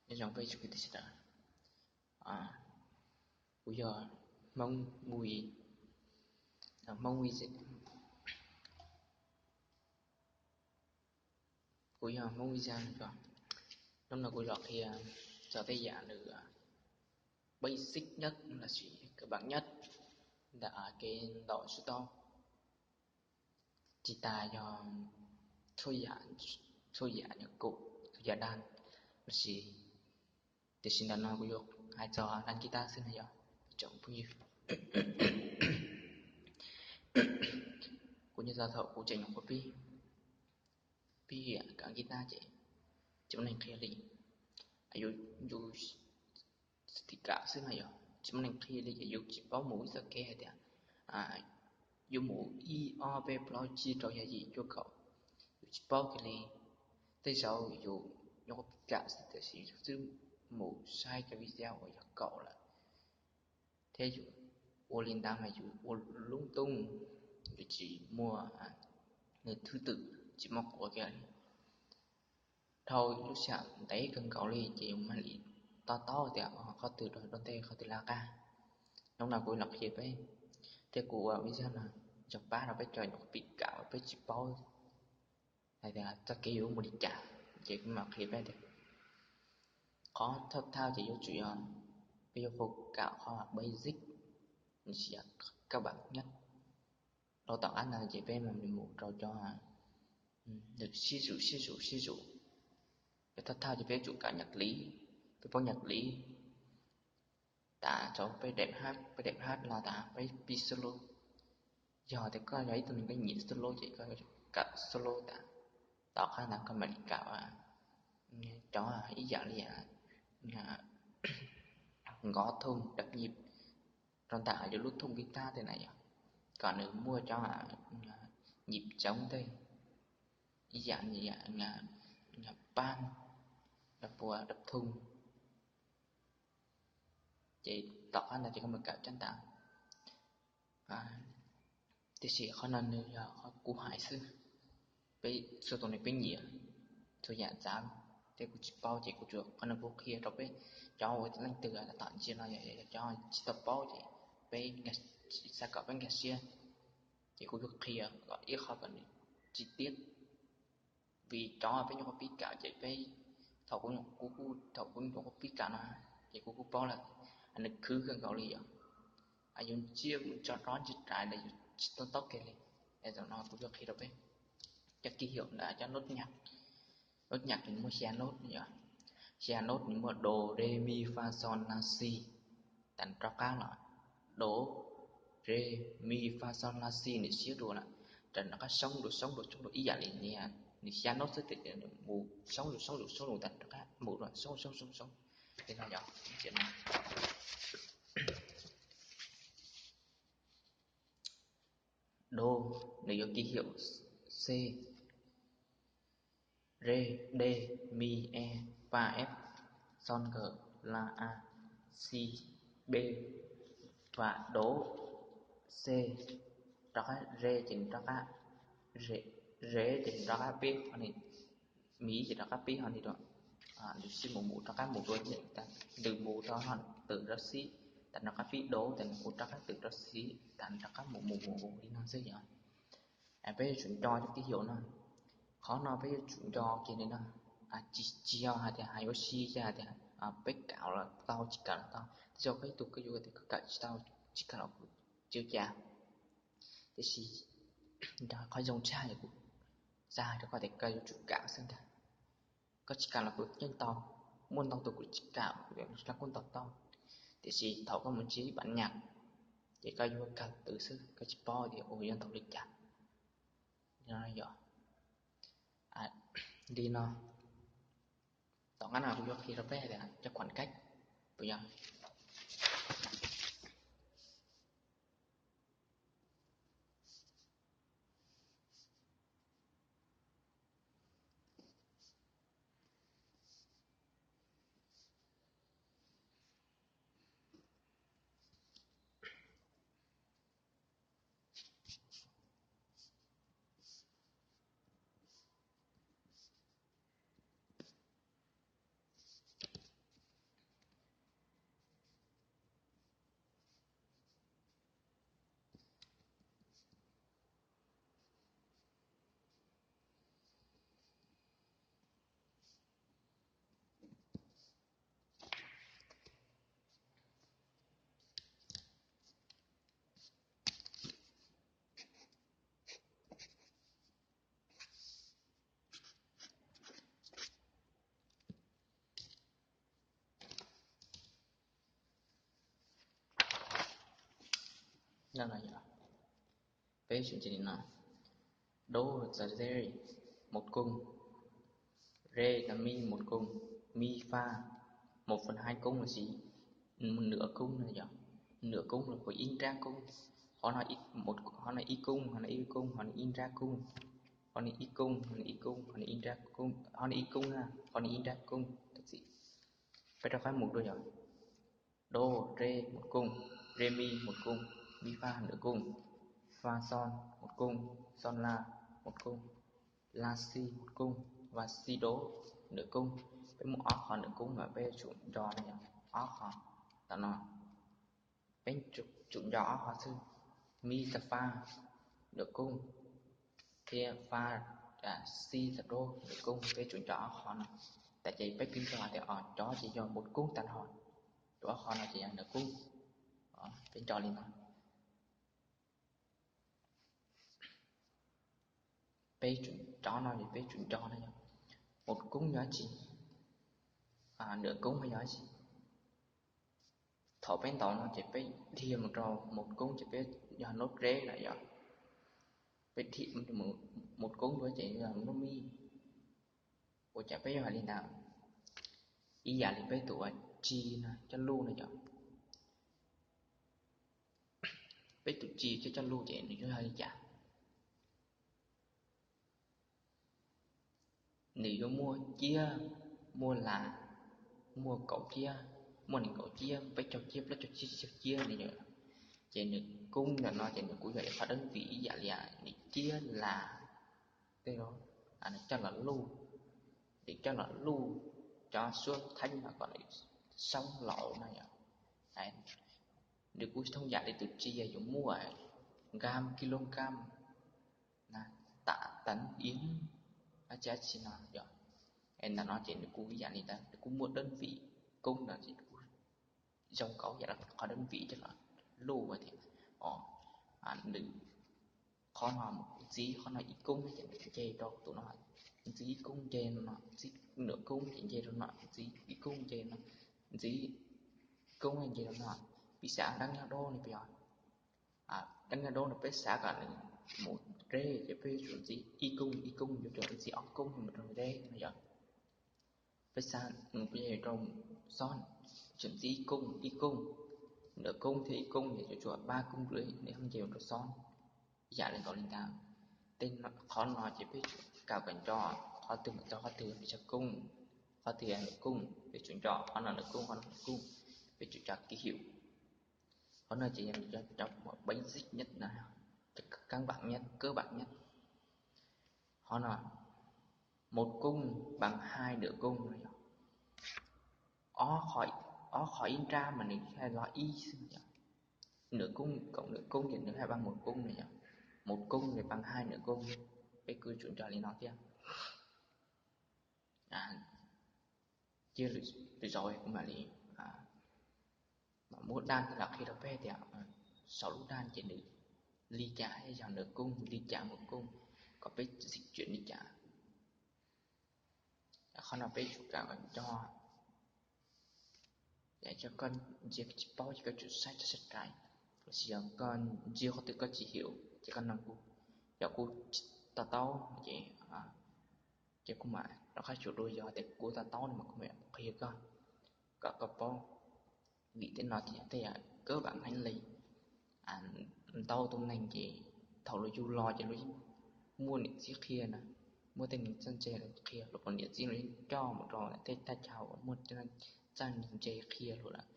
Nyob zoo peb tsoom kwv tij sawv daws. Kuv yog Hmoob Wi, Hmoob Wi, kuv yog Hmoob Wi Zag. Hnub no kuv los qhia txog tej yam nws basic nhất lossis cơ bản nhất ntawm kev ntaus sib tau. Tsis tas yog txhua yam, txhua yam nyuam kum, txhua yam dag lossis, tiam sis ntawm no kuv yuav hais txog dag kis tag xwb na yog tsoom phooj ywg. Kuv nyob txog thaum kuv tseem nyuam qhuav pib, pib kawm kis tag ces tsis muaj neeg qhia li, yus, yus tsis kam xwb na yog tsis muaj neeg qhia li ces yus tsis paub mus ib txoj kev hais tias yuav mus ib ob peb plaub tsib rau yog yim cuaj kaum, yus tsis paub kiag li. Tej zaum yus nyuam qhuav pib kam xwb tiam sis yus twb mus saib cov video uas yog kaum lawm, thiab yus ua li ntawd mas yus ua lub tub, yus tsis muaj nws thwb twm, tsis muaj quav kiag li. Dhau lub sij hawm ntev kawg nkaus li ces yus mam li to taub tias qhov twg rau ntej qhov twg lawv qab. Hnub no kuv los qhia peb, thiab kuv ua ib zaj no yog pab rau peb cov nyuam qhuav pib kam peb tsis paub hais tias txoj kev yuav mus li cas, ces kuv mam qhia peb tias qhov thawj thawj ces yuav tsum yog peb yuav focus kam qhov basic, nws tsis yog cơ bản nhất. Dhau tom qab ntawd ces peb mam li mus rau cov nws sib zuj sib zuj sib zuj. Cov thawj thawj ces peb yuav tsum kam nhạc lý, peb paub nhạc lý tas txog peb đệm hát, peb đệm hát los tas peb pib solo. Yog tias koj yog ib tug neeg koj nyiam solo ces koj yuav tsum kam solo tas. Tom qab ntawd koj mam li kam cov ib yam li nkov thum đập nhịp rau ntawm yus lub thum kis tag tej na yog kom nws muaj cov nhịp chống tej, ib yam li pam, đập thum. Ces tom qab ntawd ces koj mam kam cov ntawd. Tiam sis qhov no nws yog qhov kuv hais xwb, peb txhua tus ne peb nyiam txhua yam txav, thiab kuv tsis paub ces kuv tsuas qhov no kuv qhia rau peb cov uas leej twg tom ntsia no yog cov tsis tau paub ces peb xav kom peb nkag siab, ces kuv yuav qhia kom ib qho kom nws chi tiết. Vim cov peb nyuam qhuav pib kam ces peb, thaum kuv, kuv, thaum kuv nyuam qhuav pib kam no ces kuv kuj paub lawm, nws khwv kawg nkaus li yom. Yus ntsia mus tso rov ntsia rais los yus tsis to taub kiag li. Es zaum no kuv yuav qhia rau peb cov kis hiaum ntawm cov nốt nhạc. Nốt nhạc nws muaj xya nốt yom, xya nốt nws muaj do, re, mi, fa, sol, la, si. Tas rov qab los do, re, mi, fa, sol, la, si nws siab dua lawm, tas rov qab soob dua, soob dua, soob dua ib yam li nws xya nốt xwb tias nws mus soob dua, soob dua, soob dua tas rov qab mus dua, soob, soob, soob, soob. Li no yom, do nws yuav kis hiaum C, re, de, mi, e, fa, ép, sol, kawg, la, a, si, be, fa, do, C, rov qab re ces nws rov qab, re ces nws rov qab pib qhov ni, mi ces rov qab pib qhov ni dua, nws sib mus mus rov qab mus dua, ntws mus rau ho twm rau xib, tas rov qab pib do tas nws kuj rov qab twm rau xib tas rov qab mus mus mus mus li no xwb yom. Peb yuav tsum nco cov kis hiaum no, qhov no peb yuav tsum nco kiag li no. Tsis, tsis yog hais tias hais ua si ces hais tias peb kam los tau, tsis kam los tau, tej zaum koj ib tug koj yuav tias koj kam tsis tau, tsis kam los kuj tsis ua cas. Tiam sis qhov zoo tshaj yog kuv xav hais rau koj tias koj yuav tsum kam xwb ntag. Koj tsis kam los kuj yeej tau, muaj ntau tus kuj tsis kam los kuj ntaus tau. Tiam sis thaum koj mus ntsib ib pab nyaj ces koj yuav kawg twm xwb, koj tsis paub tias ua yog ntaus li cas. Yog li no, tom qab no kuv yuav qhia rau peb tias cov khoảng cách puas yog. Peb tseem cia li no, đổ ra đây một cung, đây là mi một cung, mi pha một phần hai cung là gì? Nửa cung no yog, nửa cung là có ib nrab cung. Qhov no ib cung, qhov no ib cung, qhov no ib cung, qhov no ib nrab cung. Qhov no ib cung, qhov no ib cung, qhov no ib nrab cung, qhov no ib cung, qhov no ib nrab cung. Peb rov qab mus dua yog, đổ ra đây một cung, re mi một cung, mi pha nửa cung, fa son một cung, son la một cung, la si một cung và si đổ nửa cung. Peb muaj ob qhov nửa cung mas peb tsum nco no yog ob qhov tam no. Peb tsum nco ob qhov xwb, mi ta fa nửa cung thiab fa, si ta đổ nửa cung, peb tsum nco ob qhov no. Tam ces peb twb nco tias cov ces yog một cung tag nrho, rau ob qhov no ces yog nửa cung. Peb nco li no. Peb tsum, cov no ces peb tsum nco no yog một cung yog dab tsi, nửa cung yog dab tsi. Thaum peb ntaus no ces peb dhia mus rau một cung ces peb yog nốt ré lawm yog, peb dhia một cung dua ces yog nốt mi. Ua cas peb yuav hais li ntawd? Ib yam li peb tus ua tsi no coj luj no yog, peb tus tsi coj coj luj ces nws yuav hais li cas? Nws yuav muaj ciab, muaj las, muaj kaum ciab, muaj nees nkaum ciab, peb caug ciab, plaub caug ciab, tsib caug ciab no yog. Ces nws cung ntawm no ces nws kuj yog ib qhov đơn vị ib yam li nws ciab las, tej nws coj los luj, nws coj los luj cov suab theeb no kom nws soob los no yog. Nws kuj thooj yam li tus tsi yuav muaj gram, kilograms, tam tấn, yến, dab tsi dab tsi no yog. Ntawm no ces nws kuj ib yam li ntawd, nws kuj muaj đơn vị cung no ces kuj zoo nkaus yam li qhov đơn vị coj los luj tias, nws qhov no ntxiv qhov no ib cung ces nws nce rau tus no, ntxiv ib cung nce rau no, ntxiv nửa cung ces nce rau no, ntxiv ib cung nce no, ntxiv cung nce rau no. Piv xam dab nyob đố no peb yog, dab nyob đố no peb xav kom nws mus rau ré ces peb yuav tsum ntxiv ib cung, ib cung yuav tsum ntxiv ob cung mus rau ré no yog. Peb xav mus rau xob, tsum ntxiv ib cung, ib cung, nws cung thiab ib cung ces yuav tsum ba cung rưỡi nws thiaj nce mus rau xob. Yam li nkaus li ntawd, tej qhov no ces peb tsum kawm kom nco qhov twg mas txog qhov twg peb tso cung, qhov twg yog nws cung peb tsum nco, qhov no nws cung, qhov no nws cung, peb tsum tso ký hiệu. Qhov no ces yog cov basic nhất, cơ bản nhất, cơ bản nhất. Qhov no một cung bằng hai nửa cung no yog ob qhov ib nrab mas nws thiaj los ib xwb yog. Nửa cung cộng nửa cung ces nws thiaj bằng một cung no yog. Một cung thì bằng hai nửa cung. Peb kuj tsum nco li no thiab. Cia lwm zaus kuv mam li, mam muab daj los qhia rau peb tias saum lub daj ces nws li cas, yog nws cung li cas, một cung, kom peb di chuyển li cas. Qhov no peb tsum kawm kom nco. Yog koj ntsia tsis paub ces koj tsum saib tso saib rais, los sis yog koj ntsia qhov twg koj tsis hiểu ces koj noog kuv. Yog kuv to taub ces, ces kuv mam rov qab sum dua, yog tias kuv to taub no mas kuv mam qhia koj, kom koj paub. Vim tej no ces yog tej yam cơ bản heev li. Ntau tus neeg ces thaum lawv yug los ces lawv yeej muaj niam txiv qhia na, muaj tej neeg txawj ntse lawv qhia, lawv pom niam txiv lawv yeej coj mus rau tej thaj chaw uas muaj txawj neeg ntse qhia lawm.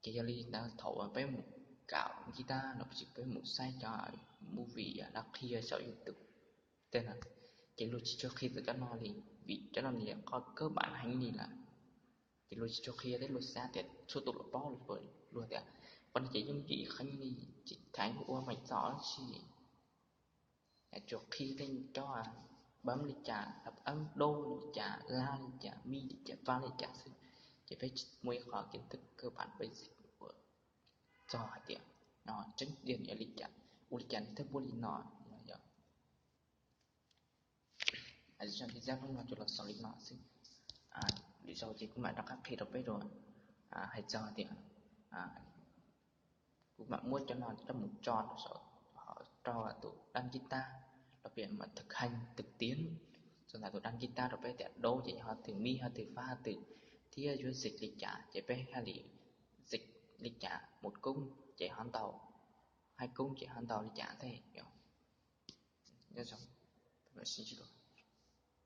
Ces yog li ntawd thaum uas peb mus kawm guitar los sis peb mus saib cov movie lawv qhia saum YouTube tej no, ces luag tsis tshua qhia txog cov no li, vim cov no nws yog qhov cơ bản heev li lawm. Ces luag tsis tshua qhia thiab luag xav tias txhua tus los paub, luag tias qhov no ces yooj yim heev li, tsis theev ua meem txom dab tsi. Tsuas qhia tej cov bấm li cas, hợp âm đô li cas, la li cas, mi li cas, fa li cas xwb. Ces peb muaj ib qho kiến thức cơ bản basic uas txog hais tias no tseeb tiag yog li cas, ua li cas nws thiaj muaj li no. Zaj hnub no tsuas los xaus li no xwb. Lwm zaus ces kuv mam rov qab qhia rau peb dua, hais txog tias Kuv mam muab cov no coj mus tso rau saum, rau tus đăng ký tab, los peb mam thực hành trực tuyến. Txog ntawm tus đăng ký tab rau peb tias đấu ces ho twg mib ho twg fab ho twg, thiab yuav dịch li cas ces peb haj li dịch li cas, một cú ces ho ntau, hai cú ces ho ntau li cas thiab. Nyob zoo, peb mam sib ntsib dua.